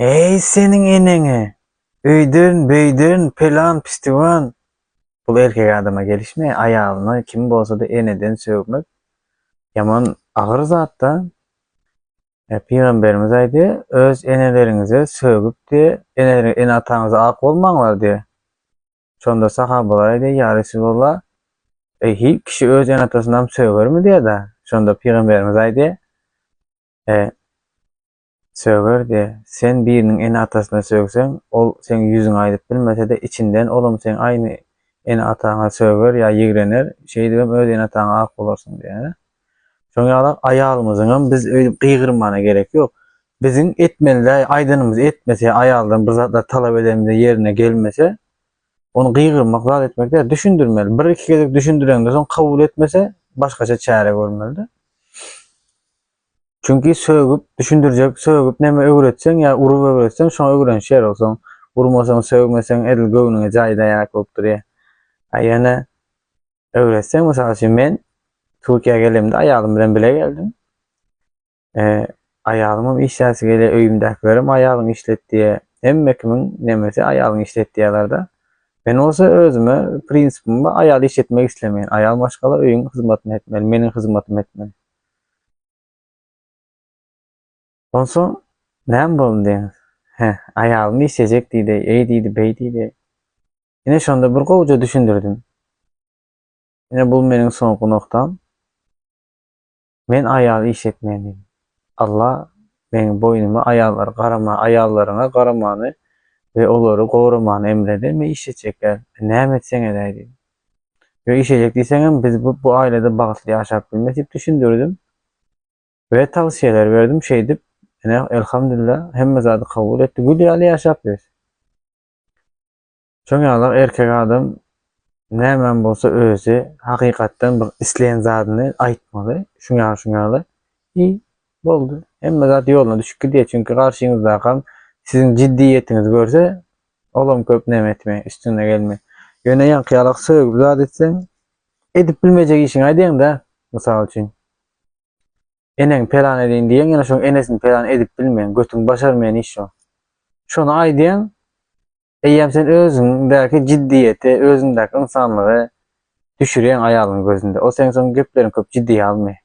Eý seniň eneňe! Öýden, beýden, pelan, pistiwan. Bul erkek adama gelişmeýär, aýalyna kim bolsa-da eneden sögmek ýaman agyr zat-da. Pygamberimiz aýdýar, öz eneleriňize sögüp diýe, ene ene-ataňyza ak bolmaňlar diýe. Şonda sahabalar aýdýar, Ýa Resulallah, eý hi kişi öz ene-atasynam sögermi diýýär-de. Şonda pygamberimiz aýdýar, E, söger diýýär. Sen biriniň ene-atasyna sögseň, ol seň ýüzüňe aýdyp bilmese-de, içinden olam seň aýny ene-ataňa söger ýa ýigrener, şeýdibem öz ene-ataňa ak bolarsyň diýýär. Şoň ýaly aýalymyzyňam biz öýdüp gygyrmana gerek ýok. Biziň etmeli däl aýdanymyzy etmese ýa aýaldan bir zatlar talap edenimizde ýerine gelmese, ony gygyrmak zat etmek däl, düşündirmeli. Bir-iki gezek düşündireňde soň kabul etmese başgaça çäre görmeli-de. Çünki sögüp düşündirjek, sögüp näme öwretseň ýa urup öwretseň şoňa öwrenişer ol soň. Urmasaň, sögmeseň edil göwnüňe jaýda ýaly bolup durýar. A ýöne öwretseň, mysal üçin men Türkiýä gelemde aýalym bilen bile geldim. E, aýalymam işläsi gelýär, öýümdäkilerem aýalyňy işlet diýýär. Hemme kimiň nemesi aýalyňy işlet diýýärler-de. Men bolsa özüme prinsipim bar, aýaly işletmek islemeýän. Aýal maşgala öýüň hyzmatyny etmeli, meniň hyzmatymy etmeli. Onsoň näme boldy diýeňiz? Heh, aýalym işlejek diýdi, eý diýdi, beý diýdi. Ine şonda bir gowuja düşündirdim. Ine bul meniň soňky noktam. Men aýal iş etmeýän diýdim. Allah meň boýnuma aýallary garama, aýallaryňa garamany we olary goramany emredi. Men iş etjek däl. Näme etseň edäý diýdim. Ýok iş etjek diýseňem biz bu, bu ailede bagtly ýaşap bilmez diýip düşündirdim. We tawsiýeler berdim. Şeýdip, ine elhamdülillah hemme zady kabul etdi. Gül ýaly ýaşap ýörüs. Şoň ýaly erkek adam nämem bolsa özi hakykatdan bir isleýän zadyny aýtmaly. Şuň ýaly şuň ýaly. I boldy. Hemme zat ýoluna düşüp gidýär. Çünki garşyňyzdakam siziň jiddiýetiňizi görse, olam köp näme etmeýär, üstüňe gelmeýär. Ýöne ýaňky ýalak sögüp zat etseň, edip bilmejek işiňi aýdýaň-da, mysal üçin. Eneňi pelan edeýin diýeň, ýöne şoň enesini pelan edip bilmeýäň, götüň başarmaýan iş şo. Şony aýdýaň, Eýýäm sen özüňdäki jiddiýeti, özüňdäki ynsanlygy düşürýäň aýalyň gözünde. O seň soň gepleriňi köp jiddiýe almaýar.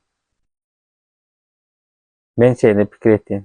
Men şeýle pikir etýän.